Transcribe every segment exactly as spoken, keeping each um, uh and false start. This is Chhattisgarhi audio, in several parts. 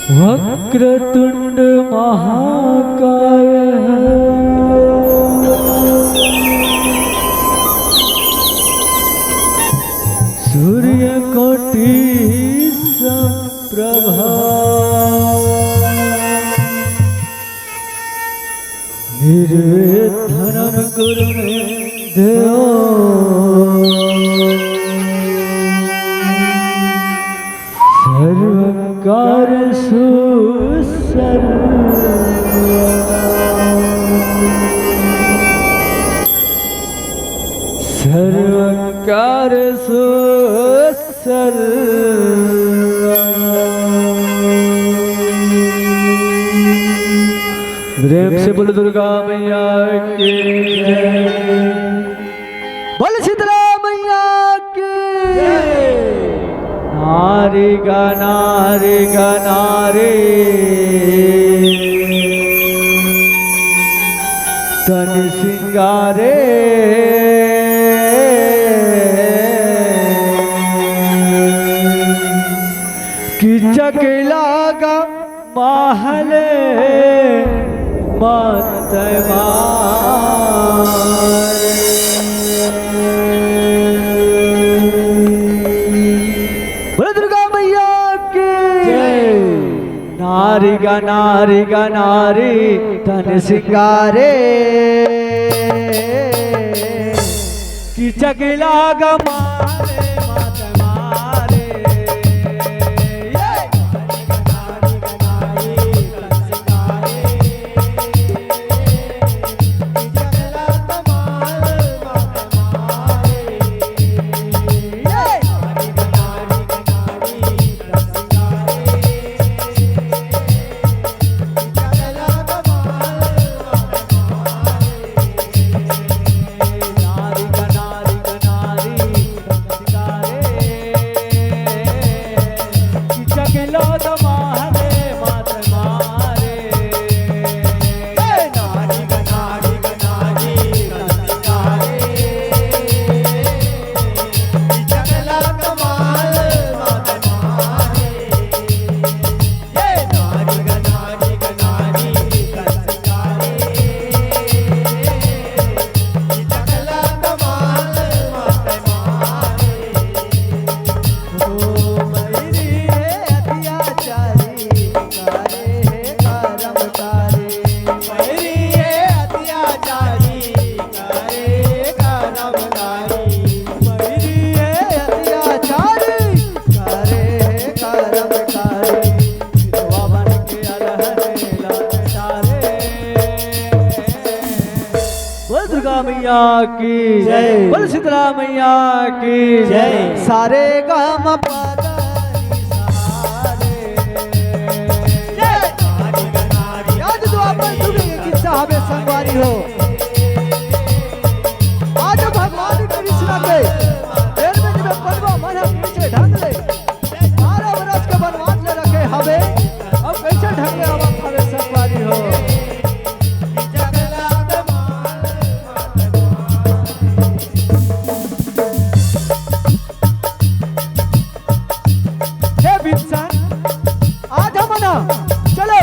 वक्रतुंड महाकाय है, सूर्य कोटि समप्रभा। निर्विघ्नं कुरु मे देव, सर्वं कार्येषु सर्वदा। सर्वं कार्येषु सर्वदा। प्रेम से बोल दुर्गा मैया की जय। बोल शीतला मैया की जय। नारी गा नारी गा नारी तन सिंगारे कि चकला गा महल मात मारे। बोलो दुर्गा मैया की जय। नारी गा नारी गा नारी तन सिंगारे कि चकला गा मारे मात मारे। ये। बोल दुर्गा मैया की जय। बोल शीतला मैया की जय। सारे गा मा पा दा नी सा रे। जय। याद तो आप मन सुने कि साहबे संगवारी हो। आज भगवान कृष्ण के जन्म दिन में बनवा मन पीछे ढंग ले बारह बरस के बनवास ले रखे हवे, अउ कइसे ढंग ले आवत हवे संगवारी हो। हे भीमसेन, आज हमन ह, चलो,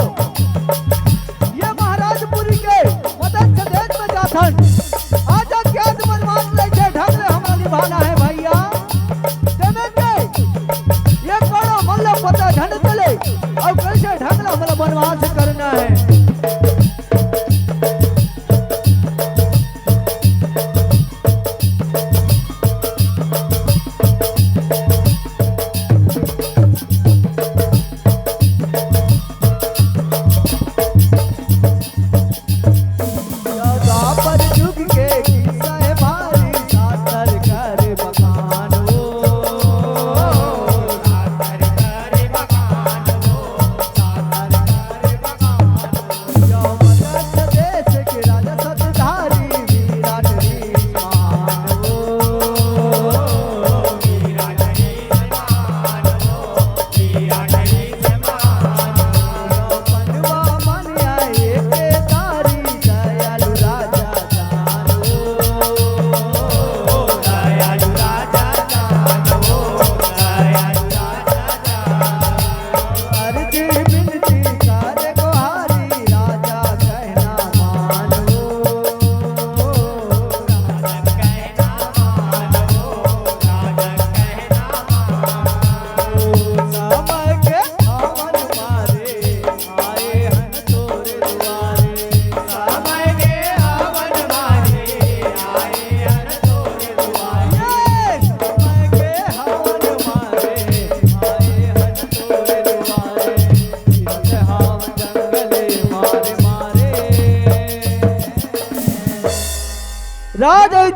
ये महाराजपुरी के मदन से देख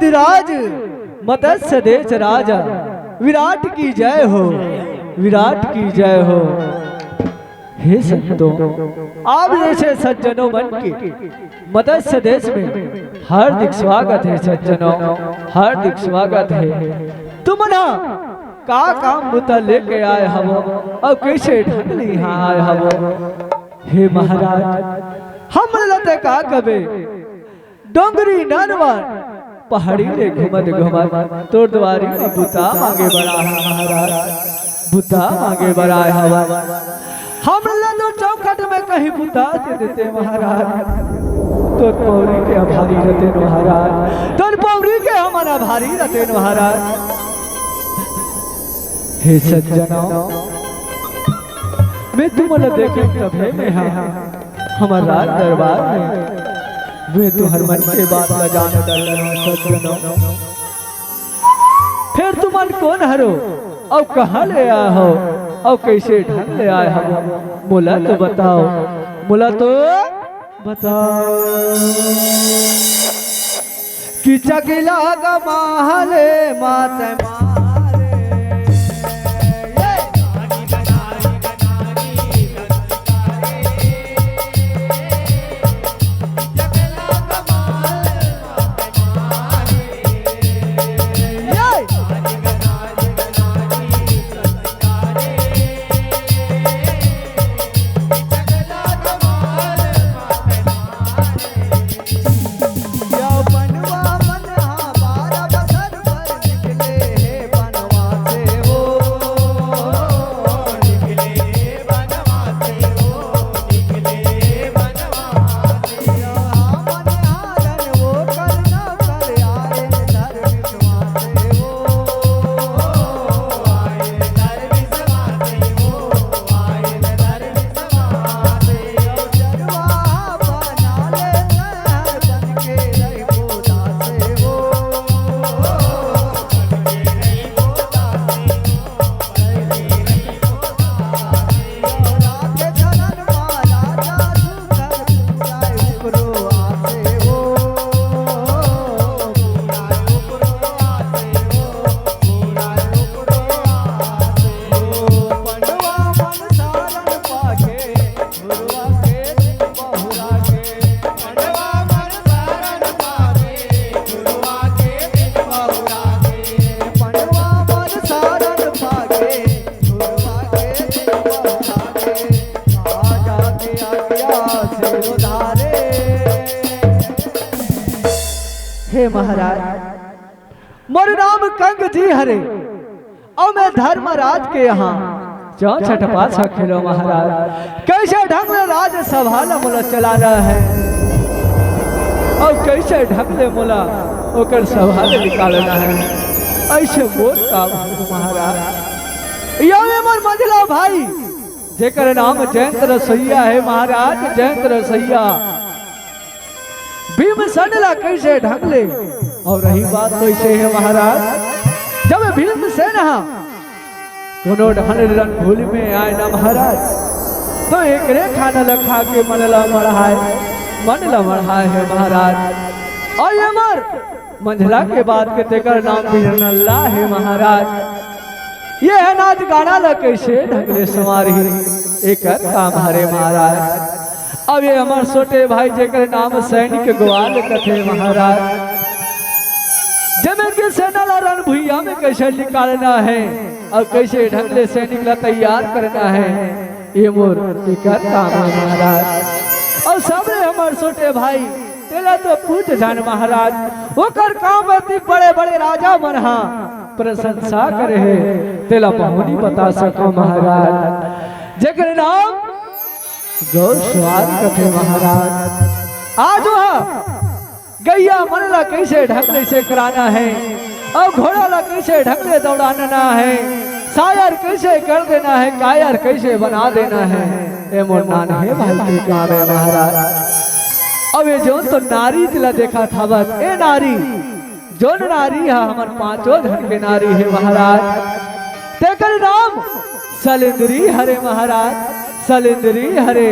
राज, मत्स्य देश राजा विराट की जय हो, विराट की जय हो। हे संतों, आप जैसे सज्जनों मन के मत्स्य देश में हार्दिक स्वागत है सज्जनों, हार्दिक स्वागत है। तुमन ह का काम बुता लेके आए हवो अउ कइसे ढंग ले इहाँ आए हवो? हे महाराज, हमन ल त का कबे डोंगरी ननवा पहाड़ी ले घूमत घूमत तोर दुवारी म बुता मांगे बर आए हवं महाराज, बुता मांगे बर आए हवं। हमन ल तो चौखट में कहीं बुता दे देते महाराज, तोर पौरी के आभारी रतेन महाराज, तोर पौरी के हमन आभारी रतेन महाराज। हे सज्जनों, मैं तुमन ल देखेंव तभे मैं हा हमर राज दरबार में मैं तुंहर मन के बात ल जान डरेंव सज्जनों। फेर तुमन कोन हरो अउ कहाँ ले आए हव अउ कइसे ढंग ले आए हव, मोला तो बताव, मोला तो बताव। कि चकिला गमाले मात मारे। हे महाराज, मोर नाम कंग जी हरे, अउ मैं धर्मराज के यहाँ चौछठ पासा खेलो महाराज। कइसे ढंग ले राजसभा ल मोला चलाना हे, अउ कइसे ढंग ले मोला ओकर सभा ले निकालना हे, अइसे मोर काम हे महाराज। ये मोर मंझला भाई, जेकर नाम जयंत रसोइया हे महाराज, जयंत रसोइया। भीमसेन ला कइसे ढंग ले, अउ रही बात तो अइसे हे महाराज, जब भीमसेन ह कोनो ढंग ले रणभूमि में आए ना महाराज, तो एकरे खाना ला खा के मन ला मढ़ाए, मन ला मढ़ाए हे महाराज। अउ ये मोर मंझला के बाद के तेकर नाम बिरनल्ला हे महाराज। ये हे नाच गाना ला कइसे ढंग ले संवारही, एकर काम हरे महाराज। अब ये हमर छोटे भाई जेकर नाम सैनिक ग्वाल कथे महाराज, जेमे के सेना ला रणभुइया में कइसे निकालना हे अउ कइसे ढंग ले सैनिक ला तैयार करना हे, ये मोर एकर काम हे महाराज। अउ सबले हमर छोटे भाई तेला तो पूछ जान महाराज, ओकर काम अति बड़े-बड़े राजा मन ह प्रशंसा करे हे, तेला महूं नइ बता सकंव महाराज। जेकर नाम गौस्वार कथे महाराज। आज ओह गइया मन ला कइसे ढंग ले सेकराना हे, अउ घोड़ा ला कइसे ढंग ले दौड़ाना हे, सायर कइसे कर देना हे, कायर कइसे बना देना हे, ए मोर नान्हे भाई के काम हे महाराज। अब ये जोन तो नारी तेला देखत हवस, ए नारी, जोन नारी ह हमर पांचों धन के नारी हे महाराज, तेकर नाम सलेंद्री हरे महाराज, सलेंद्री हरे।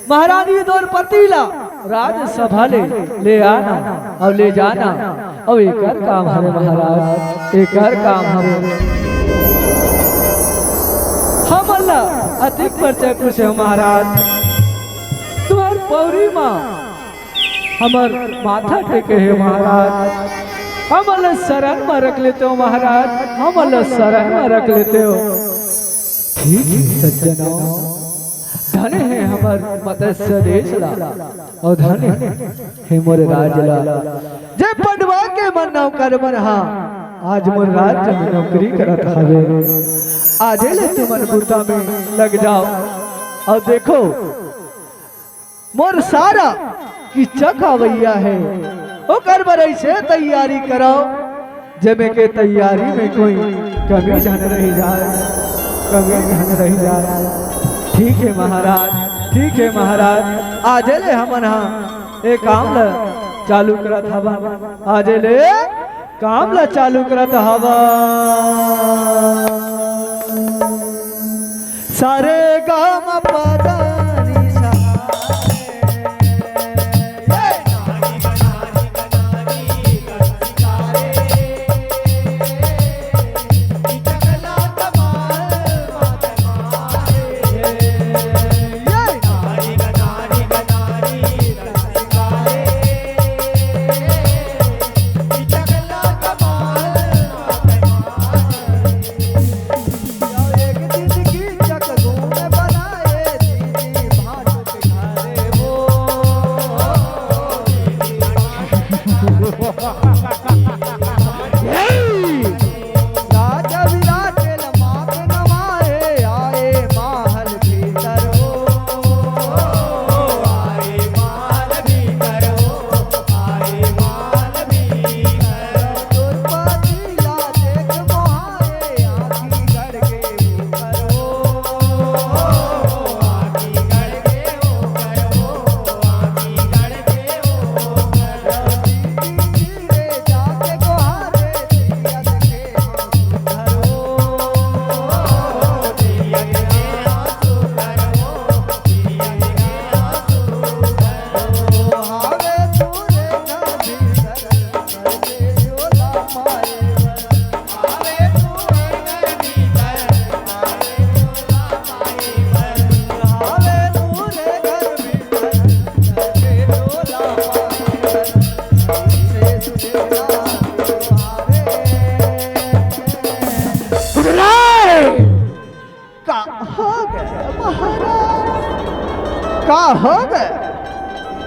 महारानी द्रौपदी ला राजसभा ले, ले आना अउ ले जाना, अउ एकर काम हवे महाराज, एकर काम हवे। हमन ला अधिक परिचय पूछे हो महाराज, तुहर पौरी मा हमर माथा टेके हे महाराज, हमन ला शरण मा रख लेते हो महाराज, हमन ला शरण मा रख लेते हो। ठीक हे सज्जनों, धन्य हे हमर मत्स्य देश ला, अउ धन्य हे मोर राज ला, जे पढ़वा के मन नौकर मन हा आज मोर राज्य में नौकरी करत हवे। आजे ले तुमन बूता में लग जाव, अउ देखो मोर सारा किच्चा खवइया हे, ओकर बर अइसे तैयारी करव, जेमे के तैयारी में कोई कमी झन रहि जाय, कमी झन रहि जाय। ठीक हे महाराज, ठीक हे महाराज, आजे ले हमन हा ए काम ल चालू करत हवन, आजे ले काम ल चालू करत हवन। सारे गा मा पा धा नी सा। का हो गे महाराज? का हो गे?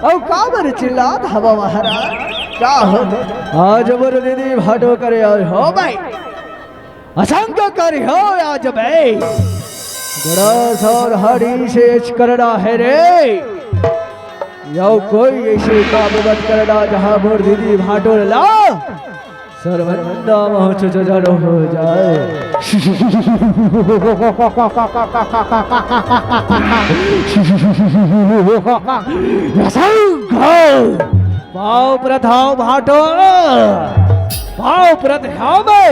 अउ काबर चिल्लात हवा महाराज? का हो गे? आज मोर दीदी भाटो करे आय हो बे। असंग करिहो आज बे। बड़ा सावधानी से करना हे रे। या कोई अइसे काम मत करना, जहाँ मोर दीदी भाटो ला शर्मिंदा महसूस जरूर हो जाय। असंग। पाँव परत हँव भाटो, पाँव परत हँव बे।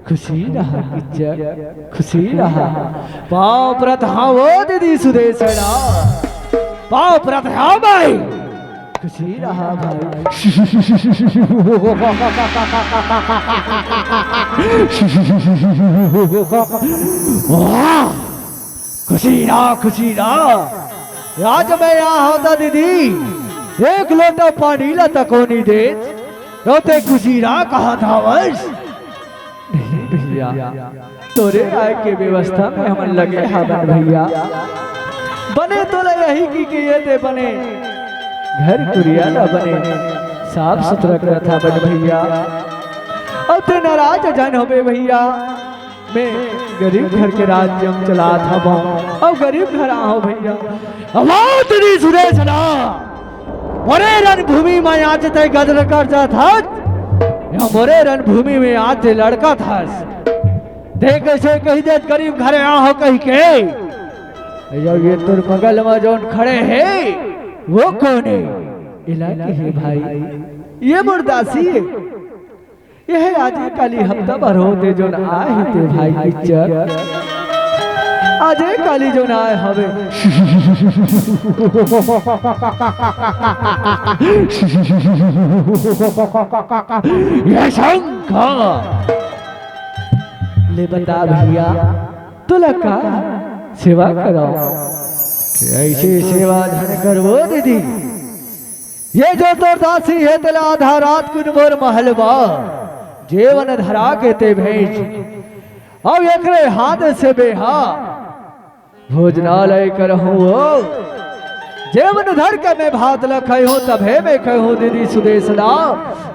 खुशी रहा किच्चक, खुशी रहा। पाँव परत हँव ओ दीदी सुदेशना, पाँव परत हँव भाई। खुशी रहा भाई। वाह, खुशी रहा, खुशी रहा। आज मैं यहाँ होता दीदी, एक लोटा पानी ला तको नी देत, तो ते खुशी रहा कहा था बस। नहीं भैया, तोरे आय के व्यवस्था में हमन लगे हावन भैया। बने तोला यही कहि के ये दे बने घर कुरिया ला बने साफ सुथरा करत हावन भैया। अब ते नाराज झन होबे भैया, मैं गरीब घर के राज्य चलात हवं, अब गरीब घर आए हँव भैया। अब ओ दीदी सुदेशना, मोरे रणभूमि में आज ते गदर कर जात हस, या मोरे रणभूमि में आज ते लड़कत हस। देख कइसे कहि देत गरीब घरे आए हँव कहि के। या ये तोर बगल में जौन खड़े हे, वो कोन हे? एला कहे भाई, ये मोर दासी हे। ये हे आज काली हफ्ता भर होते जौन आए हे ते भाई किच्चक। आज ए काली जो ना आए हवे। ये शंका। ले बता भैया, तोला का सेवा करव? ऐसे सेवा धन करबो दीदी। ये जो तोर दासी हे, तेला आधा रात कुन मोर महल मा जेवन धरा के ते भेज। अब एकरे हाथ से बेहा भोजनालय करहूँ हो। जेवन धर के मैं भात ल खाई हूँ, तभे मैं कहूँ दीदी सुदेश दा,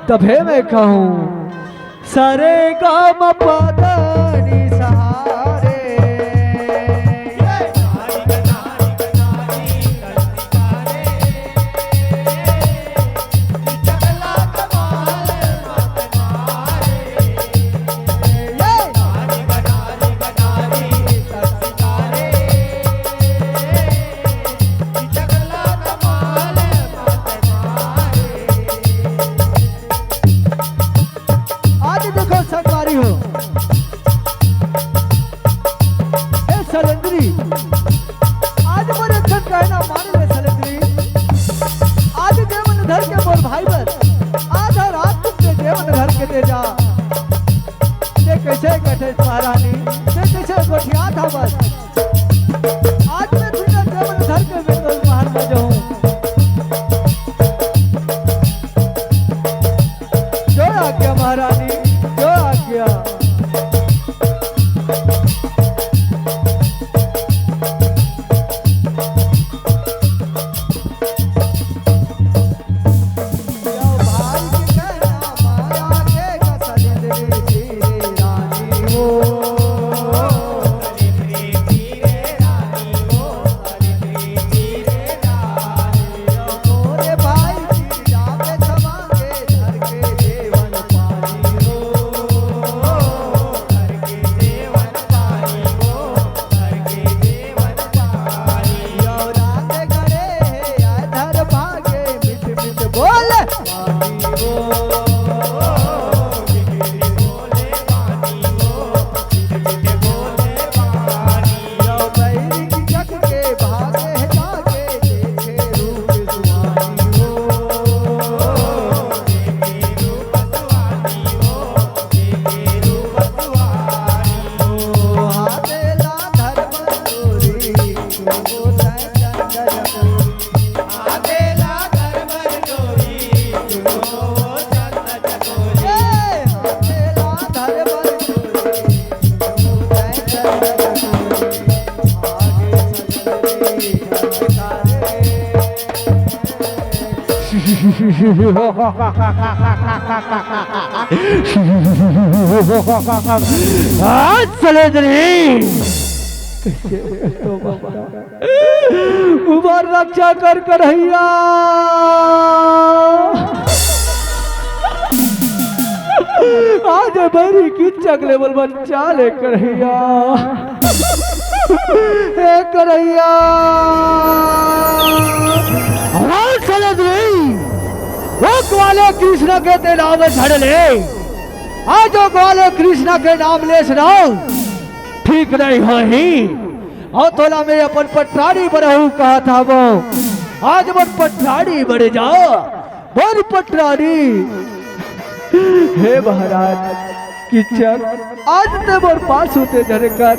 तभे मैं कहूँ। सारे गा मा पा धा नी सा रे। आज देखो संगवारी हो, ए सलेंद्री, आज मोर एक ठन कहना मान ले सलेंद्री। आज जेवन धर के मोर भाई बर, आधा रात तुम के जेवन धर के दे जा। ते कैसे कथे महारानी, ते कैसे गोठिया था बस। आज मैं तुझे जेवन धर के मैं तो महल में जाऊं। जो आज्ञा महारानी, जो आज्ञा। आज चले रे। उबार रक्षा कर कन्हैया। आज बैरी किच्चक ले बल बच्चा ले कन्हैया। ए कन्हैया। राम चले रे। वो ग्वाले कृष्ण के ते नाम झड़ ले। आज वो ग्वाले कृष्ण के नाम ले सुनाओ। ठीक नहीं होही। अउ तोला मैं अपन पटरानी बनाहूं कहत हवं। आज मोर पटरानी बन जा, मोर पटरानी। हे महाराज किच्चक, आज ते मोर पास होते झरे कर,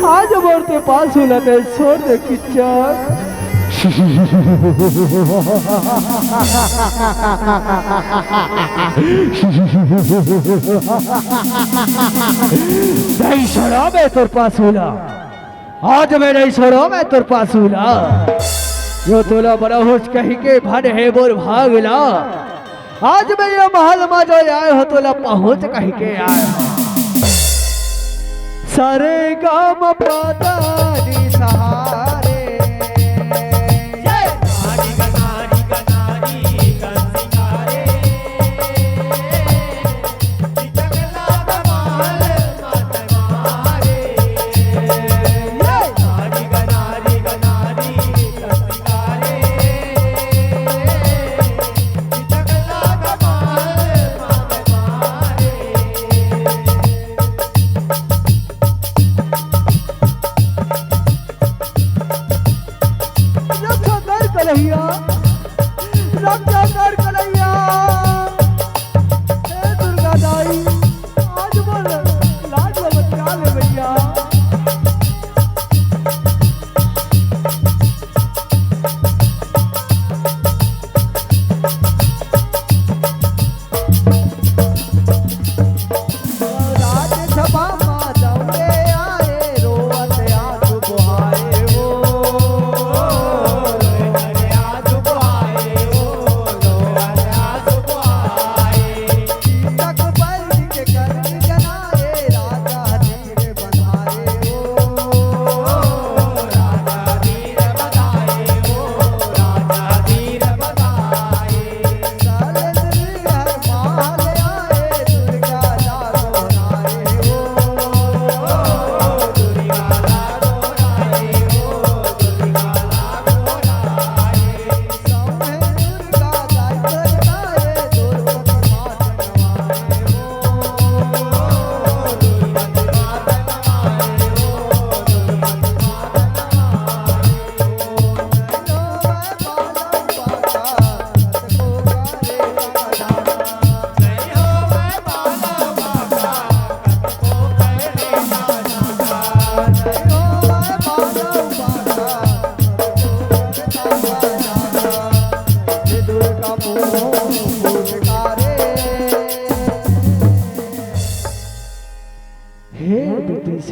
आज मोर ते पास होला ते छोड़ दे किच्चक। नहीं छोड़ा मैं तोर पास होला। आज मैं नहीं छोड़ो मैं तोर पास होला। यो तोला बड़ा होच कही के भन हे मोर भागला। आज मैं ये महल मा जो आए हो तोला पहुंच कही के आए हो। सारे गाम पाता नी सहारे।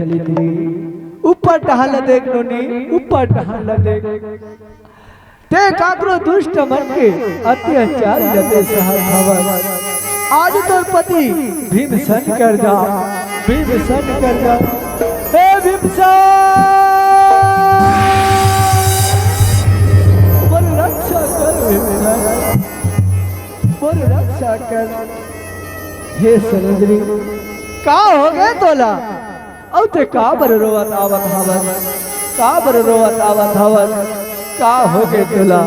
चली दी। ऊपर डहर ल देख नोनी, ऊपर डहर ल देख। ते काकरो दुष्ट मन के अत्याचार ल ते सहत हवस। आज तोर पति भीमसेन कर जा, भीमसेन कर जा। हे भीमसेन, मोर रक्षा कर भीमसेन, मोर रक्षा कर। हे समुद्री, का होगे तोला? अउ ते काबर रोवत आवत हवस? काबर रोवत आवत हवस? का होगे तोला?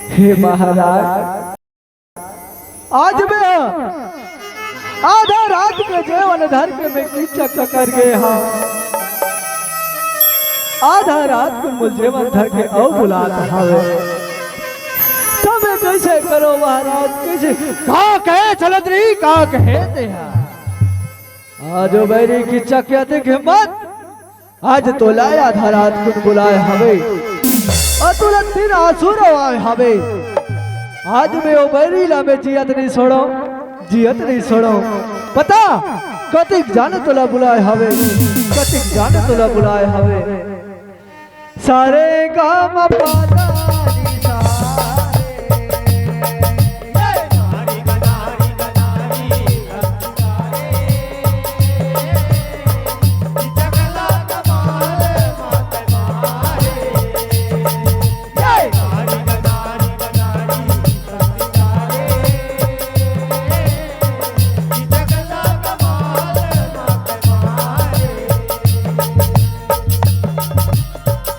हे महाराज, आज मैं आधा रात के जेवन धर के मैं कीचक कर गे हंव। आधा रात के मोर जेवन धर के अउ बुलात हवे। त मैं कइसे करों महाराज, कइसे? का कहे छलत रही, का कहे तेहा? आज ओ बैरी कीचक के अतिक हिम्मत, आज तोला आधा रात कुन बुलाए हवे, अउ तोला तीन आंसू रोवाए हवे। आज मैं ओ बैरी ला मैं जियत नइ छोड़ों, जियत नइ छोड़ों। पता कतिक जाने तोला बुलाए हवे, कतिक जाने तोला बुलाए हवे। सारे गामा पादा नी सा रे।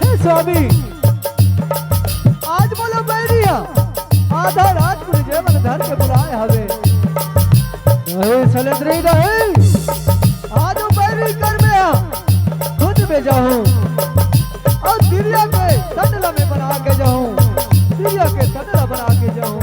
हे स्वामी, आज मोला बैरी ह आधा रात के जेवन धर के बुलाए हवे। नहीं सलेंद्री नहीं, आज ओ बैरी कर में ह खुद में जाहूं अउ तिरिया के तंडला में बना के जाहूं, तिरिया के तंडला बना के जाहूं।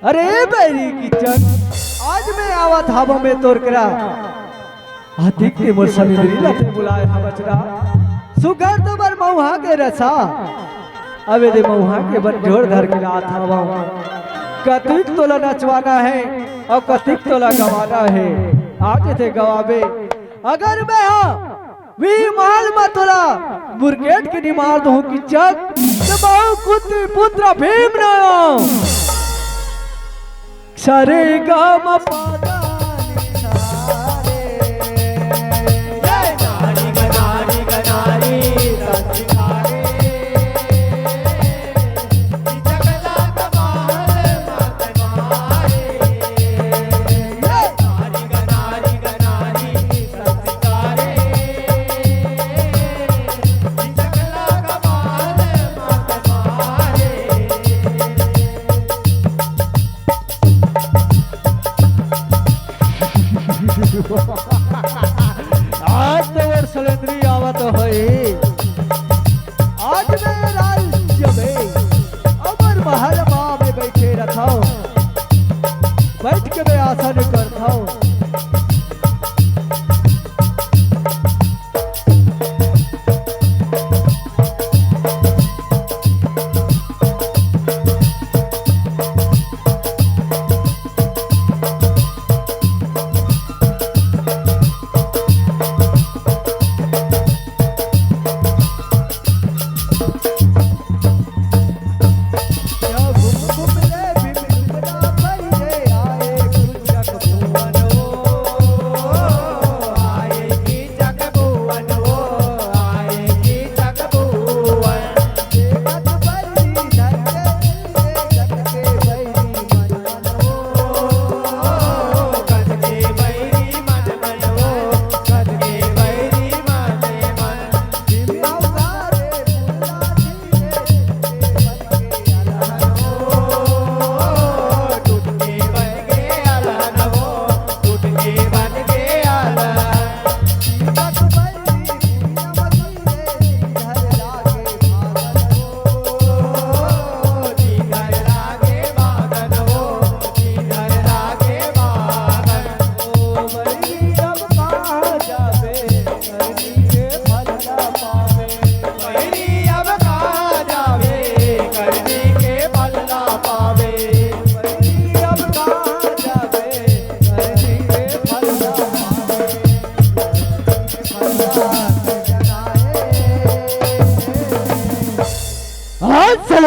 अरे बैरी कीचक, आज मैं आवत हावों मैं तोर करा। अतिक ते मोर सलेंद्री ला ते बुलाए हवस रा। सुघर तो बर मउहा के रसा। अबे दे मउहा के बंजोर धर के लात हावों। कतिक तोला नचवाना हे अउ कतिक तोला गवाना हे। आज ते गवाबे। अगर मैं हा वी माल म तोला मुरकेट के निमार दूं कीचक, त बहु कुंती पुत्र भीम नों। सारे गामा पादा नी सा रे।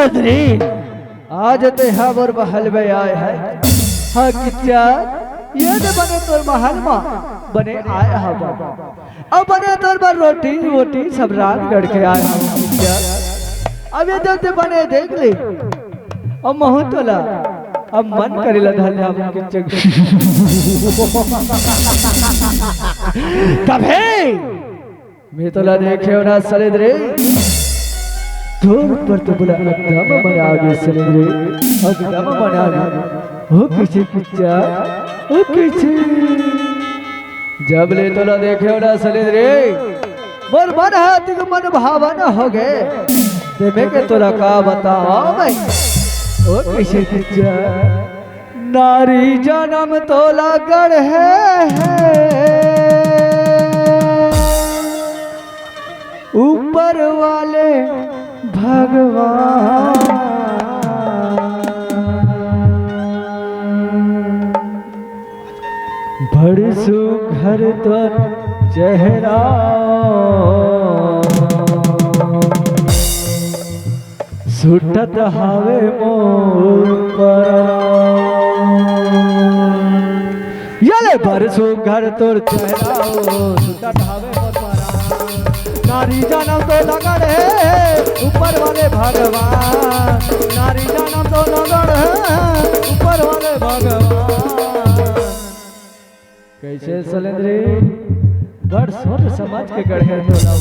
अरे, आज तेहा मोर महल में आय हस। हाँ किच्चा, ये दे बने तोर महल मा बने आय हँव। अब बने तोर बर रोटी वोटी सब रांध गढ़ के आय हँव किच्चा। अब ये दे बने देख ले। अब महूँ तोला अब मन करे ला धर ले हँव किच्चा। तभे मैं तोला देखेंव ना सलेंद्री, तोर ऊपर तो मोला एकदम मया आगे सलेंद्री, एकदम मया आगे। ओ कइसे किच्चा, ओ कइसे। जब ले तोला देखेंव ना सलेंद्री, मोर मन ह अतिक मन भावन होगे। ते मैं के तोला का बतावँव मैं। ओ कइसे किच्चा। नारी जनम तोला गढ़े हे ऊपर वाले भगवान। बड़ सुघर तोर चेहरा सुटत हावे मोर परान। ये ले बड़ सुघर तोर चेहरा ओ, सुटत हावे मोर परान। नारी जनम तोला गढ़े ऊपर वाले भगवान, नारी जनम तोला गढ़े ऊपर वाले भगवान। कइसे सलेंद्री, बड़ सोच समझ के गढ़े तोला।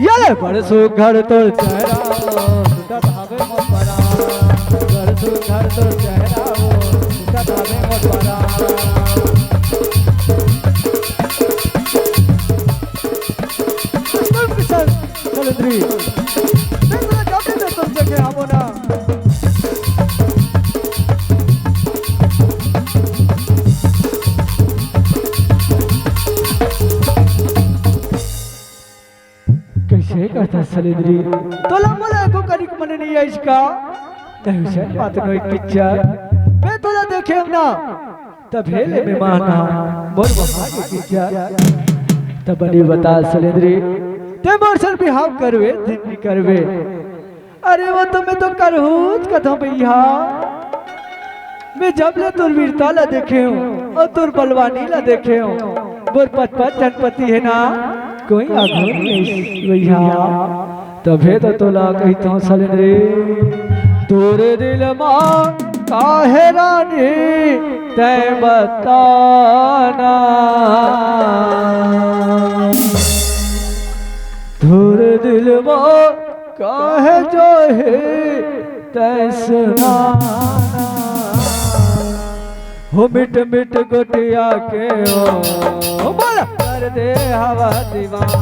ये ले बड़ सुघर तोर चेहरा ओ, सुटत हावे मोर परान। बड़ सुघर तोर चेहरा ओ, सुटत हावे मोर परान। सलेंद्री, मैं तोला जाते में तुम जगह आवो ना। कइसे कहत हस सलेंद्री? तोला मोला एको कनिक मन नइ आइस का? तैं अइसन बात नोहे किच्चा। मैं तोला देखेंव ना, तभे ले मैं माना मोर बहा के किच्चा। त बने बता सलेंद्री, तें मोर संग बिहाव करबे, धन नइ करबे। अरे वो तो मैं तो करहूँच कथँव भइया। मैं जब ले तोर वीरता ला देखेंव अउ तोर बलवानी ला देखेंव, मोर पचपन झन पति हे ना, कोई आघू नइ भइया। तभे तो तोला कहिथँव सलेंद्री, तोर दिल मा काहे रानी तैं बताना। तोर दिल मा काहे जो हे तैं सुनाना। हो मिठ मिठ गोठिया के ओ, बोल कर दे हवा दीवाना।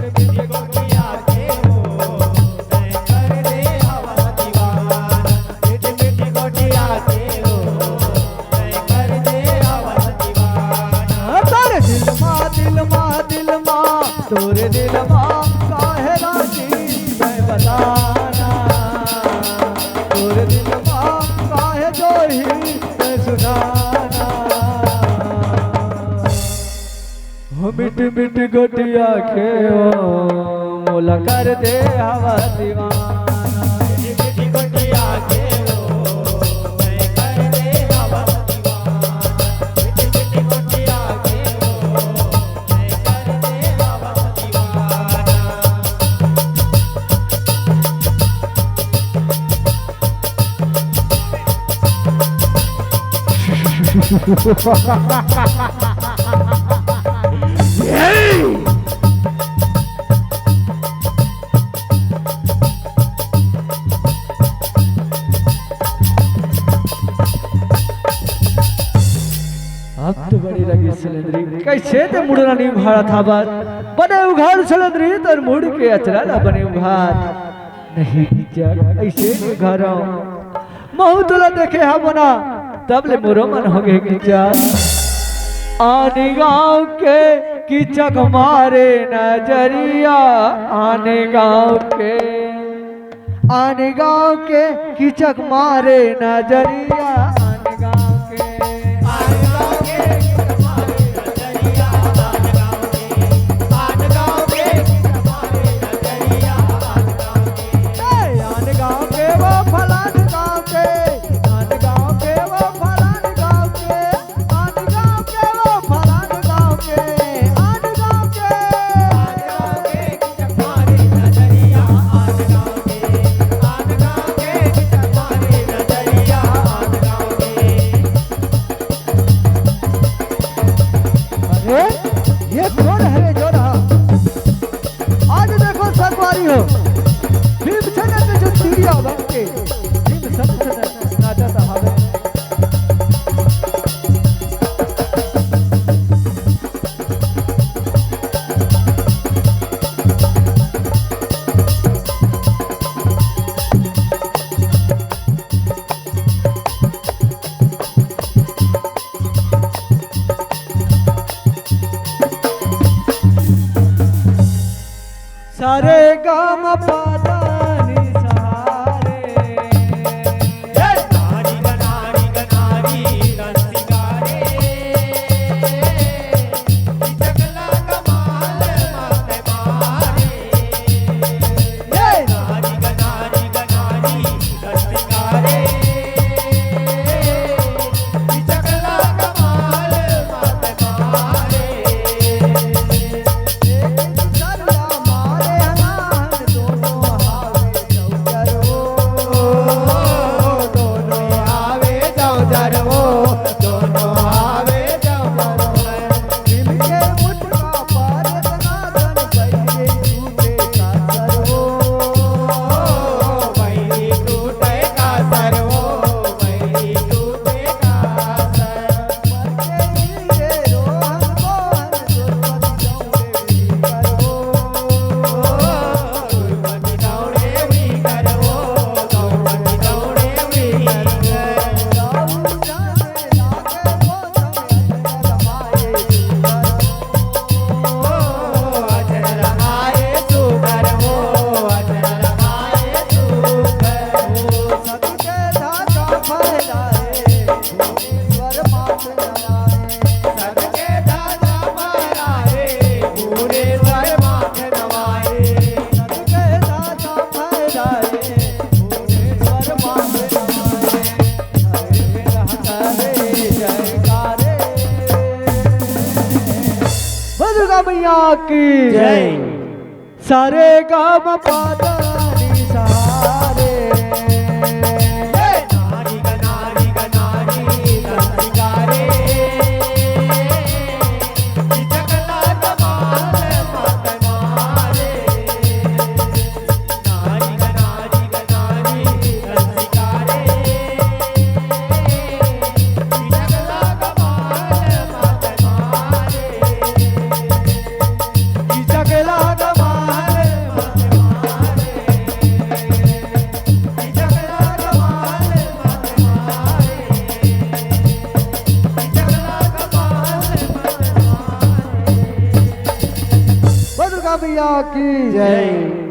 मिठ मिठ गोठिया के ओ, तैं कर दे हवा दीवाना। मिठ मिठ गोठिया के ओ, तोरे दिल मा, दिल मा, दिल मा, तोरे दिल मा काहे रानी तैं बताना। तोरे दिल मा काहे जो हे तैं सुनाना। हो मिठ मिठ गोठिया के ओ, मोला कर दे हवा दीवाना। मिठ मिठ गोठिया के ओ, मैं कर दे हवा दीवाना। मिठ मिठ गोठिया के ओ, मैं कर दे हवा दीवाना। अब तो बड़ी लगी सलेंद्री, कइसे ते मुड़ना नइ उघारत हवस? बने उघार सलेंद्री, तोर मुड़ के अचरा ला बने उघार। नहीं किचक, अइसे नइ उघारँव। महूँ तोला देखे हँव ना, तब ले मोरो मन होगे किचक। आन गाँव के किचक मारे नजरिया, आन गाँव के, आन गाँव के किचक मारे नजरिया, आन गाँव के, आन गाँव के किचक मारे नजरिया, आन गाँव के, आन गाँव के किचक मारे नजरिया, आन गाँव के। ए, आन गाँव के छन छन नाचत हावे। सारे गाम पादानी सहारे। दुर्गा मैया की जय। सारे गाम पादानी सहारे। दुर्गा मैया की जय।